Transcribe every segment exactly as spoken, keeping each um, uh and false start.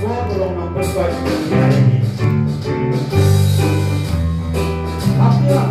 sngewbha ba long nongpyrshah ïa ki. Hap ïa.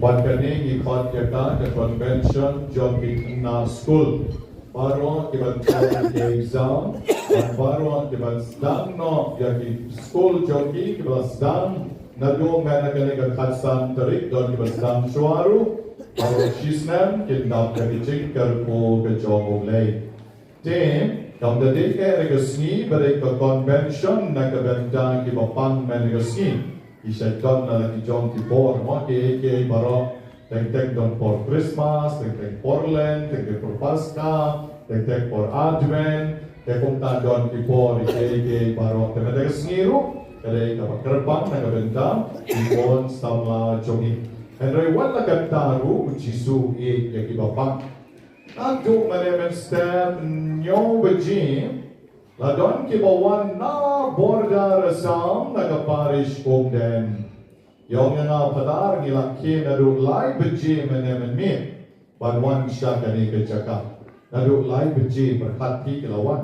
Bad kane ngi khot ïa ka ka convention jong ki khynnah skul. Baroh ki ban trei ki exam, bad baroh ki ban sdang noh ïa ki skul jong ki, ki ban sdang naduh mynne kane ka khatsan tarik don ki ban sdang shuwa ruh, baroh shisnem kin dap ïa ki jingkyrkhu ka jong U Blei. Te kam da dei ka, ka sngi ba dei ka convention na ka bynta ki ba pang mynne ka sngi. Ki shait don na la ki jong ki por, mo, kiei kiei baroh. Teng teng don por Christmas, teng teng por Lent, teng teng por Paska, teng teng por Advent, te kumta don ki por kiei kiei baroh. Te mynta ka sngi ruh ka dei kaba kyrpang na ka bynta ki khun samla jong ngi. Hynrei wat la katta ruh U Jisu u ïeit ïa ki ba pang. Naduh mynne mynstep hynñiew baje la don ki ba wan na border Assam na ka parish Umden. Ïa ong ïa nga, Phadar, ngi la khie naduh lai baje mynne mynmiet ban wan sha kane ka jaka. Naduh lai baje pyrkhat phi ki la wan.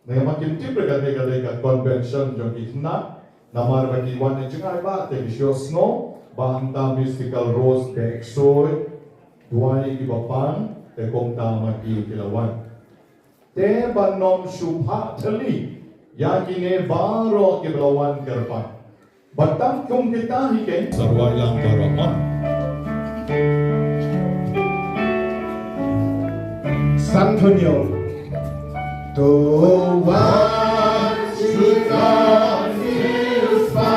Namar kim tip re kane ka dei ka convention jong ki khynnah. Namar ba ki wan jngai ba te ki shu sngew ba hangta Mystical Rose beh ksuid, duwai ki ba pang, te kumta ma ki ki la wan. Te ban ym shu phah thylli ïa kine baroh ki ba la wan kyrpang. Bad tang kum kita hi kein sa rwai lang baroh ma. San thunyo. To wan shu kan shu spa.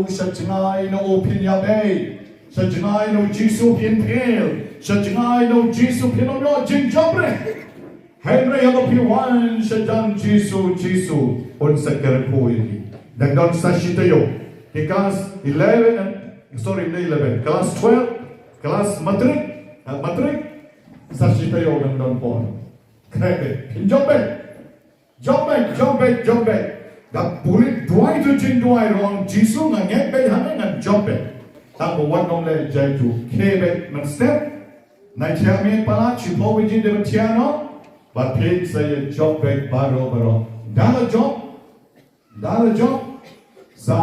Sha jngai na u phin ïa beh. Sha jngai na u Jisu phin pil. Sha jngai na u Jisu phin ym ïoh jingjop re. Hynrei haba phi wan sha jan Jisu, Jisu un sa kyrkhu ïa phi. Dang don sa shi taïew. Ki class eleven, sorry, not eleven, class twelve, class matric, eh, matric, sa shi taïew dang don por. Khreh beit, phin jop beit. Jop beit, jop beit, jop beit. Da pule duwai tu jingduwai ruh, Jisu nga ngeit beit hangne ngan jop beit. Tang ba wat nym leh jaitu. Khie beit mynstep. Nai thiah miet palat, shiphew baje dei ban thiah noh. Bad phin sa ïa jop beit baroh baroh. Da la jop. Da la jop. Sa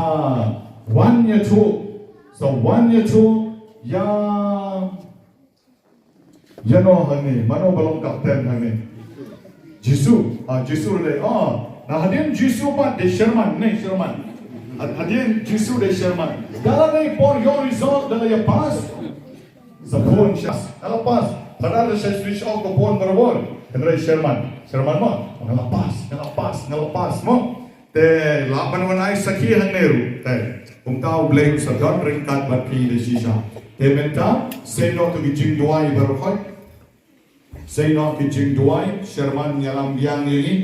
wan ïathuh. Sa wan ïathuh. Ïa Ïano hangne, mano ba long kapten hangne? Jisu, ah, Jisu dei. Ah, na hadien Jisu pat dei Sherman, ne Sherman. Had-, hadien Jisu dei Sherman. Da la dei por ïoh result, da la ïa pass. Sa phone sha, da la pass. Phadar da sha switch off ka phone barabor. Hynrei Sherman, Sherman mo, nga la pass, nga la pass, nga la pass mo. Te lah ban wan ai sakhi hangne ruh. Te kumta U Blei u sa don ryngkat bad phi da shisha. Te mynta, sei noh to ki jingduwai baroh khoit. Sei noh ki jingduwai, Sherman ïalam biang ïa ngi.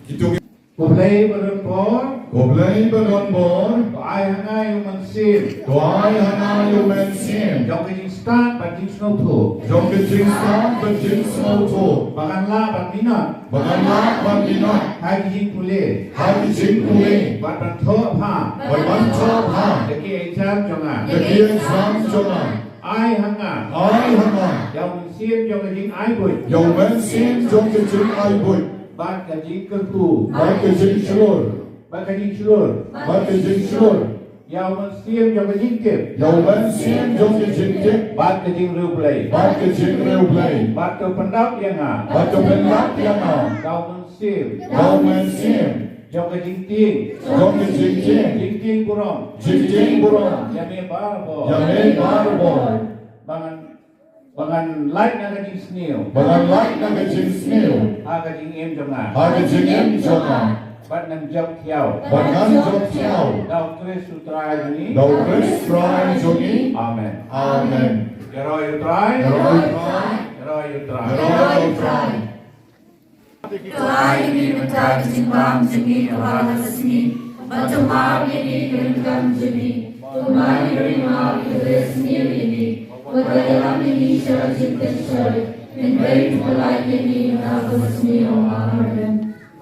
Kito ki U Blei ba don bor. U Blei ba don bor. To ai ha nga ïa u Mynsiem. To ai ha nga ïa u Mynsiem. Jong ka jingstad bad jingsngewthuh. Jong ka jingstad bad jingsngewthuh. Ba ngan lah ban minot. Ba ngan lah ban minot. Ha ki jingpule. Ha ki jingpule. Bad ban thoh bha. Bad ban thoh bha. Da ki exam jong nga. Da ki exam jong nga. Ai ha nga. Ai ha nga. Ïa u Mynsiem jong ka jingai buit. Ïa u Mynsiem jong ka jingai buit. Bad ka jingkyrkhu. Bad ka jingshlur. Bad ka jingshlur. Bad ka jingshlur. Ïa u Mynsiem jong ka jingtip. Ïa u Mynsiem jong ka jingtip. Bad ka jingriewblei. Bad ka jingriewblei. Bad to pyndap ïa nga. Bad to pyndap ïa nga. Da u Mynsiem. Da u Mynsiem. Jong ka jingtieng. Jong ka jingtieng. Jingtieng burom. Jingtieng burom. Ïa me barabor. Ïa me barabor. Ba ngan Ba ngan lait na ka jingsniew. Ba ngan lait na ka jingsniew. Ha ka jingim jong nga. Ha ka jingim jong nga. Bad ngan jop thiaw. Bad ngan jop thiaw. Da u Khrist u Trai jong ngi. Da u Khrist Trai jong ngi. Amen. Amen. Ïaroh ïa u Trai. Ïaroh ïa u Trai. Ïaroh ïa u Trai. Ïaroh ïa u Trai. To ai ïa ngi mynta ka jingbam jong ngi kaba la ka sngi. Bad to map ïa ngi ka ryngkat jong ngi. Kumba ngi ring map ïa kiba sniew ïa ngi. Bad to ïalam ïa ngi sha ka jingpynshoi. Hynrei to pyllait ïa ngi na kaba sniew. Amen.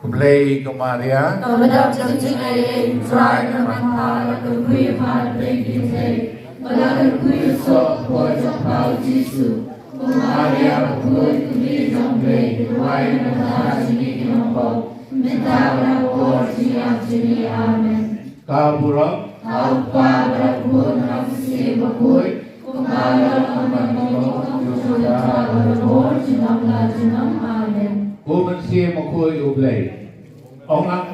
Khublei ko Maria. Kaba dap ka jingaiei, U Trai u don bad pha, la kyrkhu ïa pha hapdeng ki kynthei. Bad la kyrkhu ïa u soh ka por jong pha U Jisu. Ko Maria bakhuid, ko Mei jong U Blei, to duwai namar kata ka jingim ki nongpop, mynta bad ha ka por jingïap jong ngi. Amen. Ka burom ha U Kpa bad ha U Khun bad ha U Mynsiem Bakhuid, kumba la long mynta bad ha ka por jong U Blei, junom la junom. Amen. U Mynsiem Bakhuid U Blei. Ong lang.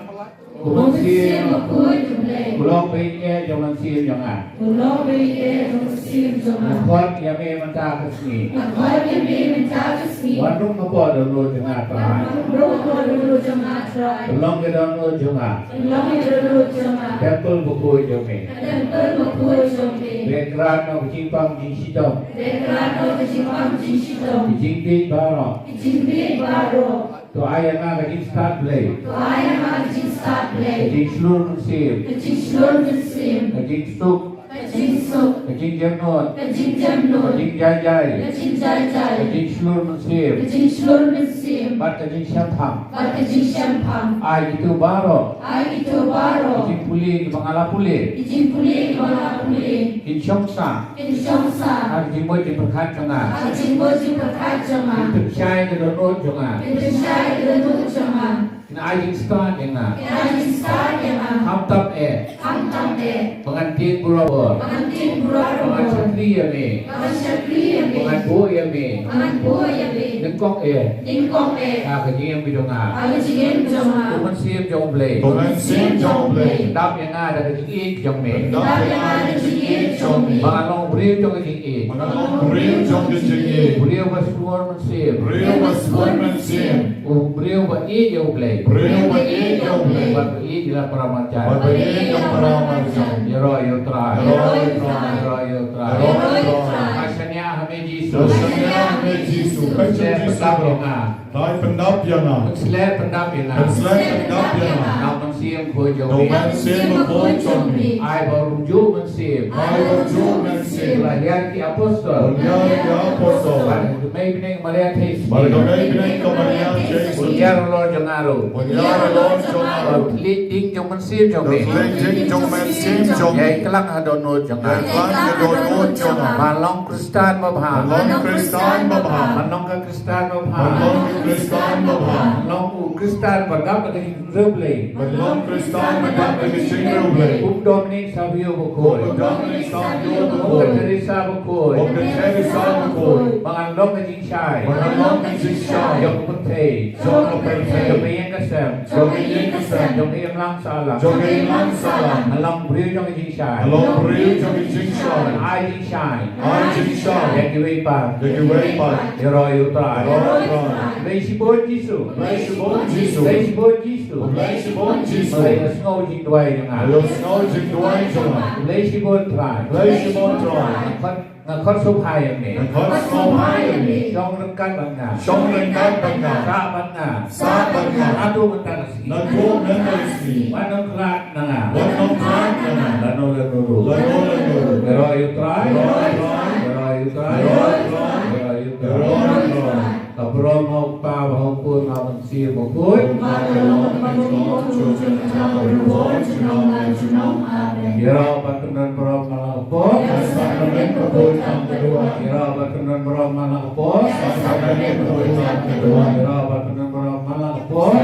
U Mynsiem Bakhuid U Blei. U long ba ïeit jong u mynsiem jong nga. U long ba ïeit jong u mynsiem jong nga. Nga khot ïa me mynta ka sngi. Nga khot ïa me mynta ka sngi. Wan rung hapoh dohnud jong nga Trai. Wan rung hapoh dohnud jong nga Trai. Pynlong ka dohnud jong nga. Pynlong ka dohnud jong nga. Templ bakhuid jong me. Templ bakhuid jong me. Beh krad noh ka jingpang jingshitom. Beh krad noh ka jingpang jingshitom. Ka jingbieit baroh. Ka jingbieit baroh. To ai ïa nga ka jingstad Blei. To ai ïa nga ka jingstad Blei. Ka jingshlur mynsiem. Ka jingshlur mynsiem. Ka jingsuk. Ka jingsuk. Ka jingjemnud. Ka jingjemnud. Ka jingjai jai. Ka jingjai jai. Ka jingshlur mynsiem. Ka jingshlur mynsiem. Bad ka jingshemphang. Bad ka jingshemphang. Ai kito baroh. Ai kito baroh. Ki jingpule kiba nga la pule. Ki jingpule kiba nga la pule. Kin shong sah. Kin shong sah. Ha ka jingmut jingpyrkhat jong nga. Ha ka jingmut jingpyrkhat jong nga. Kin pynshai ka dohnud jong nga. Kin pynshai ka dohnud jong nga. Kin ai jingstad ïa nga. Kin ai jingstad ïa nga. Khamtam eh. Khamtam eh. Ba ngan tieng barabor. Ba ngan tieng barabor. Ba ngan shakri ïa me. Ba ngan shakri ïa me. Ba ngan buh ïa me. Ba ngan buh ïa me. Nyngkong eh. Nyngkong eh. Ha ka jingim ka jong nga. Ha ka jingim ka jong nga. U Mynsiem jong U Blei. U Mynsiem jong U Blei. Pyndap ïa nga da ka jingïeit jong me. Pyndap ïa nga da ka jingïeit jong me. Ba ngan long u briew jong ka jingïeit. Ba ngan long u briew jong ka jingïeit. U briew ba sumar mynsiem. U briew ba sumar mynsiem. U briew Ba ïeit ïa U Blei. Briew ba ïeit ïa U Blei. Bad ba ïeit ïa la para marjan. Bad ba ïeit ïa la para marjan. Ïaroh ïa U Trai. Ïaroh ïa U Trai. Ïaroh ïa U Trai. Ïaroh ïa U Trai. Nga shaniah ha me Jisu. Nga shaniah ha me Jisu. Pynshlur pyndap ïa nga. Trai pyndap ïa nga. Pynshlur pyndap ïa nga. Pynshlur pyndap ïa nga. Da U Mynsiem Bakhuid jong me. Da U Mynsiem Bakhuid jong me. Ai ba u Mynsiem. Ai ba u Mynsiem. Ba la hiar ki apostol. Ba la hiar ki apostol. Bad ka Mei bneng Maria Theisotti. Bad ka Mei bneng ka Maria Theisotti. Bun ïar halor jong nga ruh. Bun ïar halor jong nga ruh. Ka khlieh ding jong U Mynsiem jong me. Ka khlieh ding jong U Mynsiem jong me. Ïai klang ha dohnud jong nga. Ïai klang ha dohnud jong nga. Ban long Khristan babha. Ban long Khristan babha. Ban long ka Khristan babha. Ban long ka Khristan babha. Ban long u Khristan ba dap da ka jingriewblei. Ban long Khristan ba dap da ka jingriewblei. Kum u Dominic Savio bakhuid. Kum u Dominic Savio bakhuid. Kum ka Teresa bakhuid. Kum ka Teresa bakhuid. Ba ngan long ka jingshai. Ba ngan long ka jingshai. Jong ka pyrthei. Jong ka pyrthei. Jong ka ïing ka sem. Jong ka ïing ka sem. Jong ka imlang sahlang. Jong ka imlang sahlang. Ngan long briew jong ka jingshai. Ngan long briew jong ka jingshai. Ngan ai jingshai. Ai jingshai. Ïa kiwei pat. Ïa kiwei pat. Ïaroh ïa U Trai. Ïaroh ïa U Trai. Khublei shibun Jisu. Khublei shibun Jisu. Khublei shibun Jisu. Khublei shibun Jisu. Khublei shibun Jisu. Khublei shibun Jisu. Khublei shibun Trai. Khublei shibun Trai. Nga khot, nga khot sngewbha ïa me. Nga khot sngewbha ïa me. Shong ryngkat bad nga. Shong ryngkat bad nga. Sah bad nga. Sah bad nga. Naduh mynta ka sngi. Naduh mynta ka sngi. Wat nang khlad na nga. Wat nang khlad na nga. Lano lano ruh. Lano lano ruh. Ïaroh ïa U Trai. Ïaroh ïa U Trai. Ïaroh ïa U Trai. Ka burom ha U Kpa bad ha U Khun bad ha U Mynsiem Bakhuid. Amen. Ïaroh bad kynduh burom man la ka pop. Ïaroh bad kynduh burom man la ka pop. Ïaroh bad kynduh burom man la ka pop.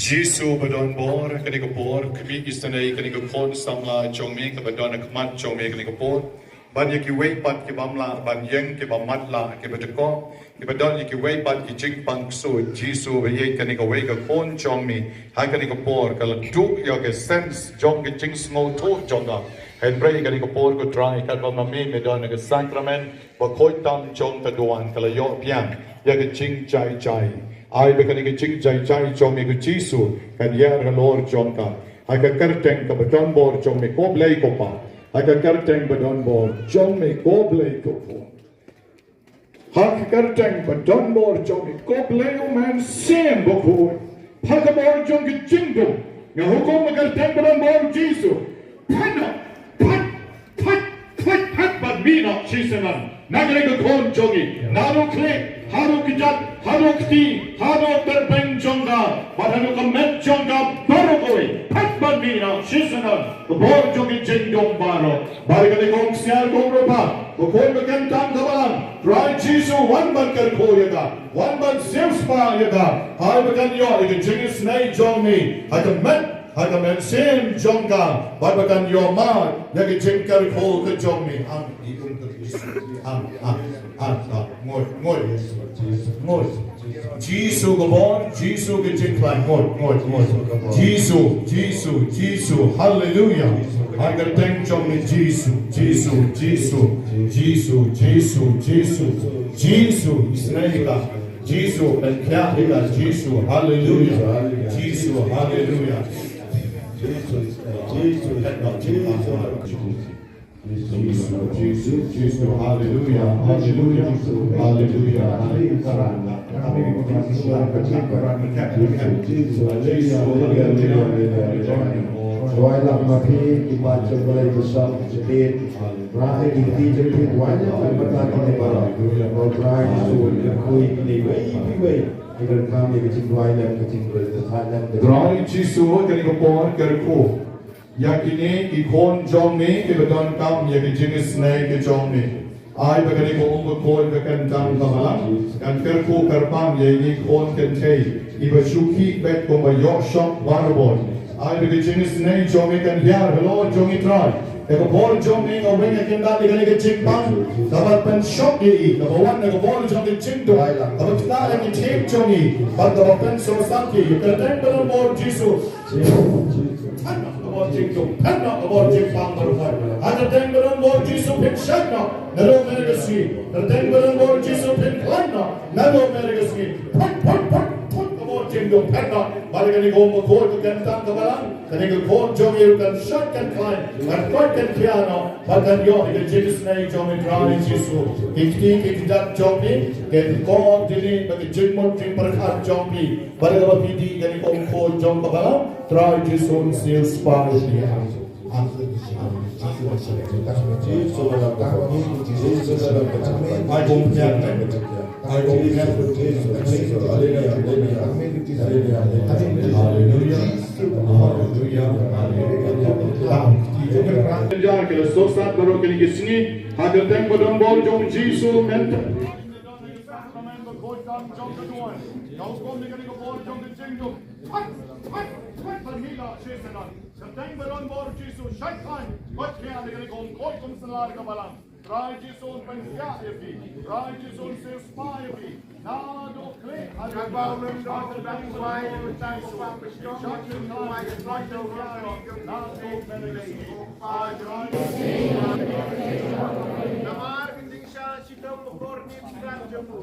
Jisu ba don bor, kane ka por, khmih isynei kane ka khun samla jong me, kaba don ha khmat jong me kane ka por. Bad ïa kiwei pat ki bym lah ban ïeng, ki bym matlah, ki ba dkoh, ki ba don ïa kiwei pat ki jingpang ksuid, Jisu ba ïeit kane kawei ka khun jong me ha kane ka por, ka la duh ïa ka sense jong ka jingsngewthuh jong ka. Hynrei kane ka por, ko Trai, katba ma me me don ha ka sakramen ba khuid tam jong ka duwan, ka la ïoh biang ïa ka jingjai jai. Ai ba kane ka jingjai jai jong me, ko Jisu, kan ïar halor jong ka. Ha ka kyrteng kaba don bor jong me, ko Blei ko Pa. Ha ka kyrteng ba don bor jong me, ko Blei ko Pa. Ha ka kyrteng ba don bor jong me, ko Blei U Mynsiem Bakhuid. Ha ka bor jong ka jingdum, nga hukum ha ka kyrteng ba don bor Jisu. Phet noh, phet, phet, phet, phet bad mih noh shisien. Na kane ka khun jong ngi, naduh khlieh haduh kjat, haduh kti, haduh tyrpeng jong ka, bad haduh ka met jong ka baroh kawei, phet bad mih noh shisien. Ka bor jong ka jingdum baroh. Bad kane ka ksiar kum ruh ba, ka khun ba kyntang ka balang, Trai Jisu, wan ban kyrkhu ïa ka, wan ban siewspah ïa ka. Ai ba kan ïoh ïa ka jingisynei jong me ha ka met, ha ka mynsiem jong ka, bad ba kan ïoh mad ïa ka jingkyrkhu ka jong me. Am, i um ka Jisu. Am, am, am, am. Ngoi, ngoi. Ngoi. Jisu ka bor, Jisu ka jingkhlaiñ. Ngoi, ngoi, ngoi. Jisu, Jisu, Jisu. Haleluya. Ha ka kyrteng jong me Jisu, Jisu, Jisu. Isynei ïa ka. Jisu, pynkhiah ïa ka, Jisu. Haleluya. Jisu, haleluya. Jisu, Jisu, Jisu. Jisu, Jisu, Jisu, haleluya, haleluya, haleluya. Duwai lang ma phi ki paid jong U Blei, ki shong ki jingpeit. Trai, ki kti jong phi duwai lang na ka bynta kine baroh. Ko Trai Jisu, phi kyrkhu ïa kine iwei pa iwei. Ki donkam ïa ka jingduwai lem, ka jingpynkhuid lem. Trai Jisu, kane ka por kyrkhu ïa kine ki khun jong me kiba donkam ïa ka jingisynei ka jong me. Ai ba kane ka um bakhuid ba kyntang ka balang kan kyrkhu kyrpang ïa kine ki khun kynthei kiba shu khih beit kumba ïoh shoh barabor. Ai ba ka jingisynei jong me kan hiar halor jong ngi Trai. Ka bor jong ngi nga weng ha khyndiat ïa kane ka jingpang kaba pynshong ïa i, kaba wan na ka bor jong ka jingdum, kaba kynmaw ïa ki thep jong ngi bad kaba pynsuhsat ïa i. Ka kyrteng ba don bor Jisu. Pynnoh ka bor jingdum, pynnoh ka bor jingpang baroh. Ha ka kyrteng ba don bor Jisu pynshong noh naduh mynne ka sngi. Ka kyrteng ba don bor Jisu pynkhlaiñ noh naduh mynne ka sngi. Phut, phut, phut, phut ka bor jingdum, pynnoh. Bad kane ka um bakhuid ka kyntang ka balang. Kane ka khun jong ngi ruh kan shait kan khlaiñ, kan koit kan khia noh, bad kan ïoh ïa ka jingisynei jong ngi Trai Jisu. Ki kti ki kjat jong ngi, ki kordit bad ki jingmut jingpyrkhat jong ngi. Bad kaba phi dih kane ka um khun jong ka balang, Trai Jisu un siew spah ïa phi. Amen. Amen. Haleluya, haleluya, haleluya, haleluya. Ki la sosat baroh kine ki sngi ha ka kyrteng ba don bor jong Jisu mynta. Kyrteng ba don bor Jisu, shait khlaiñ, koit khia ïa kane ka um khun kum synlar ka balang. Trai Jisu un pynskhem ïa phi. Trai Jisu un siew spah ïa phi. Naduh khlieh haduh kaba u lyndoh u dang wai u tang u pang pynshong u wai u tang u wai u tang u wai. Namar ka jingshisha shitom bakordit slat jong u.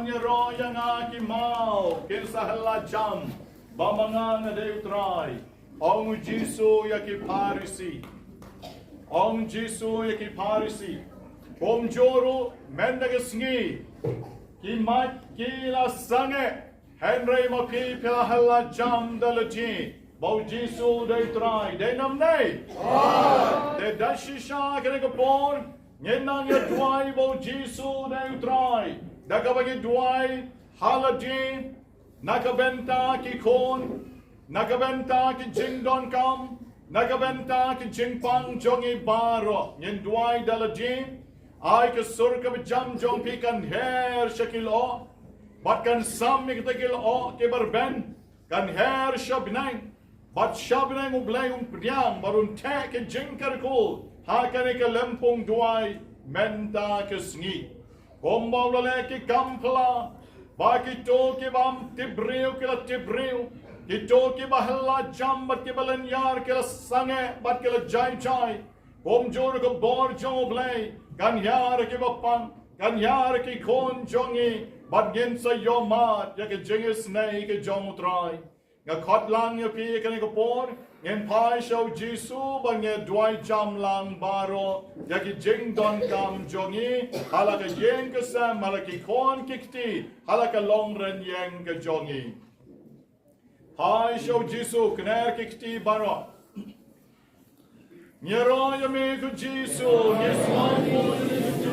Ïaroh ïa nga ki maw, kin sa hela jam, ba ma nga nga dei u Trai. Ong u Jisu ïa ki Pharisi. Ong Jisu ïa ki Pharisi. Kumjuh ruh mynta ka sngi, ki mat ki la sangeh, hynrei ma phi phi la hela jam da lade ba u Jisu u dei u Trai. Dei ne ym dei? Te da shisha kane ka por ngin nang ïa duwai ba u Jisu u dei u Trai da kaba ngi duwai ha lade, na ka bynta ki khun, na ka bynta ki jingdonkam, na ka bynta ki jingpang jong ngi baroh. Ngin duwai da lade. Ai ka sur kaba jam jong phi kan her sha ki lyoh, bad kan sam ïa kita ki lyoh kiba rben, kan her sha bneng, bad sha bneng U Blei un pdiang bad un theh ki jingkyrkhu ha kane ka lympung duwai mynta ka sngi. Kumba u la leh ki kam phylla, ba kito kiba tip briew ki la tip briew, kito kiba hela jam bad kiba lynñiar ki la sangeh bad ki la jai jai. Kumjuh ruh ka bor jong U Blei kan hiar ïa kiba pang, kan hiar ïa ki khun jong ngi, bad ngin sa ïohmad ïa ka jingisynei ka jong u Trai. Nga khot lang ïa phi kane ka por, ngin phai sha u Jisu bad ngin duwai jam lang baroh ïa ki jingdonkam jong ngi, ha la ka ïing ka sem, ha la ki khun ki kti, ha la ka longrynieng ka jong ngi. Phai sha u Jisu, kner ki kti baroh. Ngi ïaroh ïa me ko Jisu, ngi sngewbha.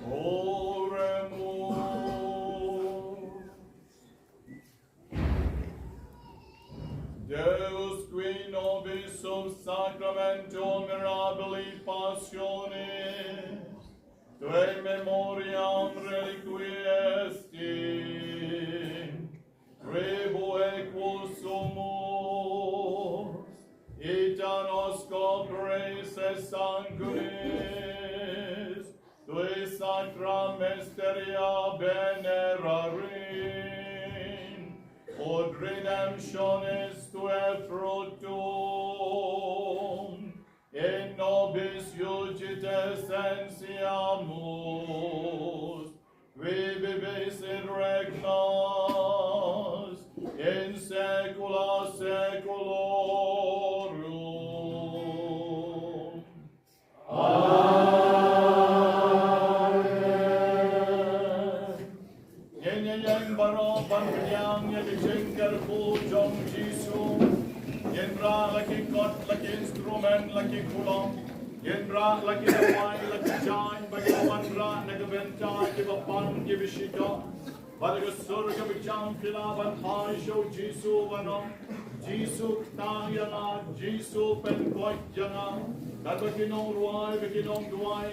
Oremus. Deus, qui nobis sub sacramentum mirabilis passionis tuae memoriam reliquiestim, tribueque sumus, ita nos corporis et sanguinis, tui sacra mysteria venerarim, ut redemptionis tuae fructum In nobis iudice sentiamus, qui vivis et regnas in saecula saeculorum. Amen. Ngin ïeng baroh ban pdiang ïa ka jingkyrkhu jong u Jisu. Ngin rah la ki kot, la ki instrument, la ki kulom. Ngin rah la ki dawai, la ki jaiñ ba ki wanrah na ka bynta kiba pang kiba shitom. Bad da ka sur kaba jam phi lah ban phai sha u Jisu ban ong, Jisu, kta ïa nga, Jisu, pynkoit ïa nga. Katba ki nongrwai, ba ki nongduwai.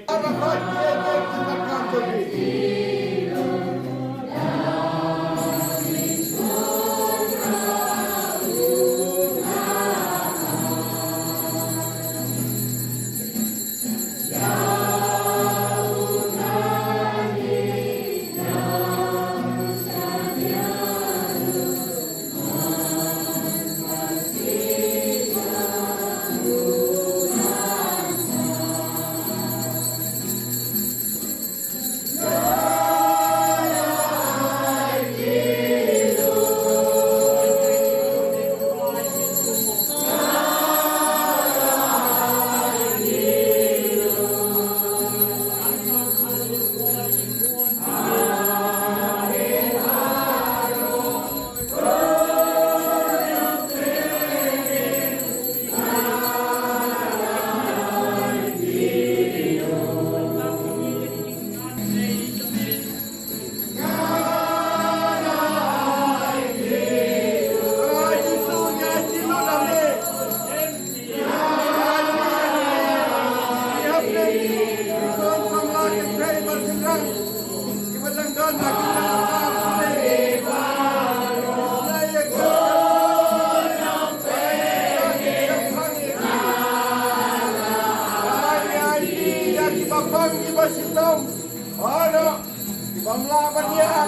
Bam lah ban ïa,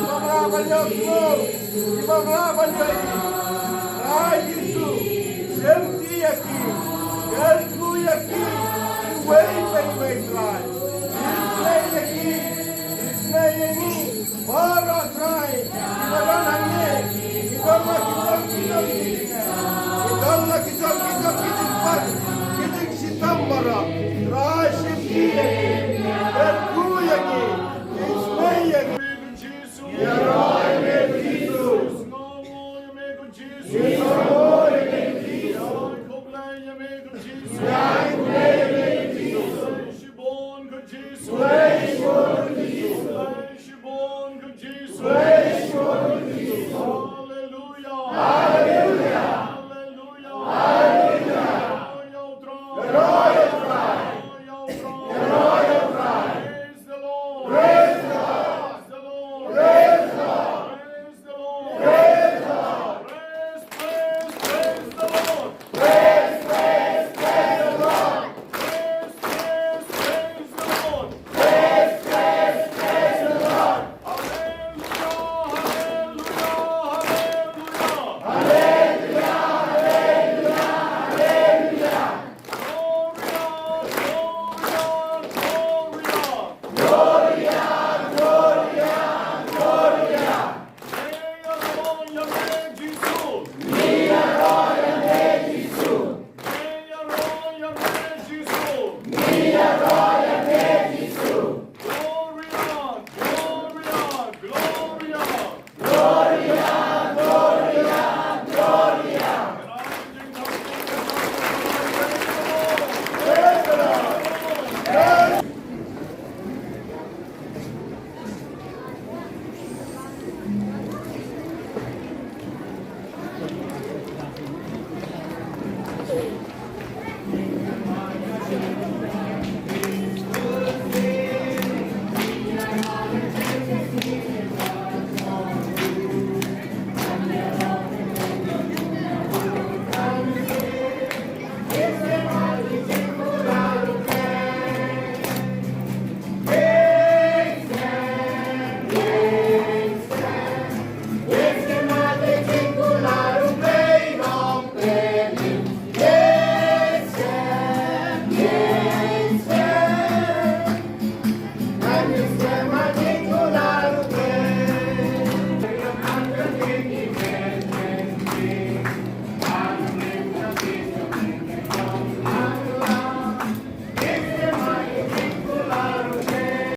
bam lah ban ïa, bam lah ban ïa. Ai Jisu, senti ïa ki, kyrkhu ïa ki, wei wei wei Trai. Senti ïa ki.